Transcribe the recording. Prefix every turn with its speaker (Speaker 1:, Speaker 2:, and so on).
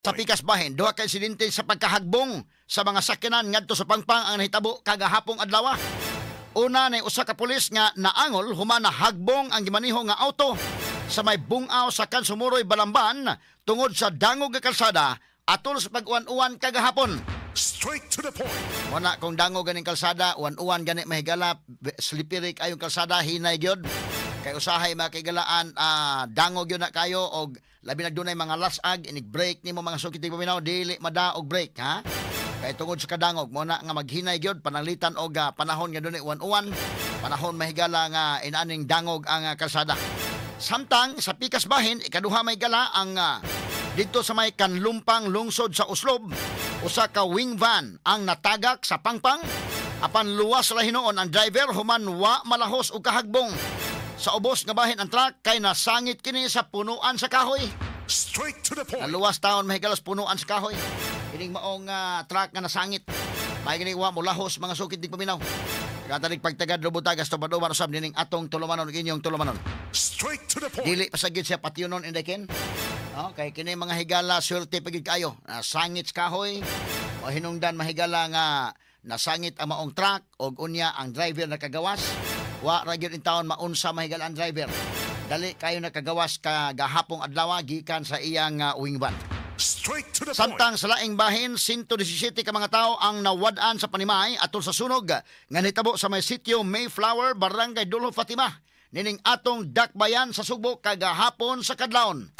Speaker 1: Sa pikas bahin, duha ka insidente sa pagkahagbong sa mga sakyanan ngadto sa pangpang ang nahitabo kagahapong adlaw. Una na usa ka pulis nga naangol human nahagbong ang gimaniho nga auto sa may bungaw sa Kansumuroy, Balamban tungod sa dangog nga kalsada atol sa pag-uwan-uwan kagahapon.
Speaker 2: Straight to the point.
Speaker 1: Wala kung dangog ganing kalsada, uwan-uwan gani, mahigala, slippery kayong kalsada, hinay gyud. Kay usahay makigalaan, dangog gyud na kayo og labi na dunay mga lasag, inig brake nimo, mga sukit paminaw, dili madaog brake, ha? Kay tungod sa kadangog, mo na nga maghinay gyud pananglitan og panahon nga dunay uwan-uwan, panahon, mahigala, nga inaaning dangog ang kalsada. Samtang sa pikas bahin, ikaduha, may gala ang didto sa may Kanlumpang, lungsod sa Oslob, usa ka wing van ang natagak sa pangpang apan luwas ra hinuon ang driver human wa malahos og kahagbong. Sa ubos nga bahin ang truck kay nasangit kini sa punuan sa kahoy.
Speaker 2: Straight to the point.
Speaker 1: Naluwas taon, mahigala, sa punuan sa kahoy. Kining maong truck nga nasangit. May gini wa molahos, mga sukit di paminaw. Katanig pagtagad lubutagas tubad-uban usab nining atong tulumanon ug inyong tulumanon.
Speaker 2: Straight to the point.
Speaker 1: Dili pasagid siya pationon, Inday Ken. No, kay kini, mga higala, swerte pagid kayo. Nasangit sa kahoy o hinungdan, mahigala, nga nasangit ang maong truck og unya ang driver nakagawas. Wa ra gyud taon maunsa, mahigala, ang driver. Dali kayo nakagawas kagahapong adlaw gikan sa iyang wing van.
Speaker 2: Straight to the point.
Speaker 1: Samtang sa laing bahin, 117 ka mga tao ang nawad-an sa panimay atol sa sunog nga nitabo sa may sitio Mayflower, Barangay Duljo Fatima, nining atong dakbayan sa Sugbo kagahapon sa kadlawon.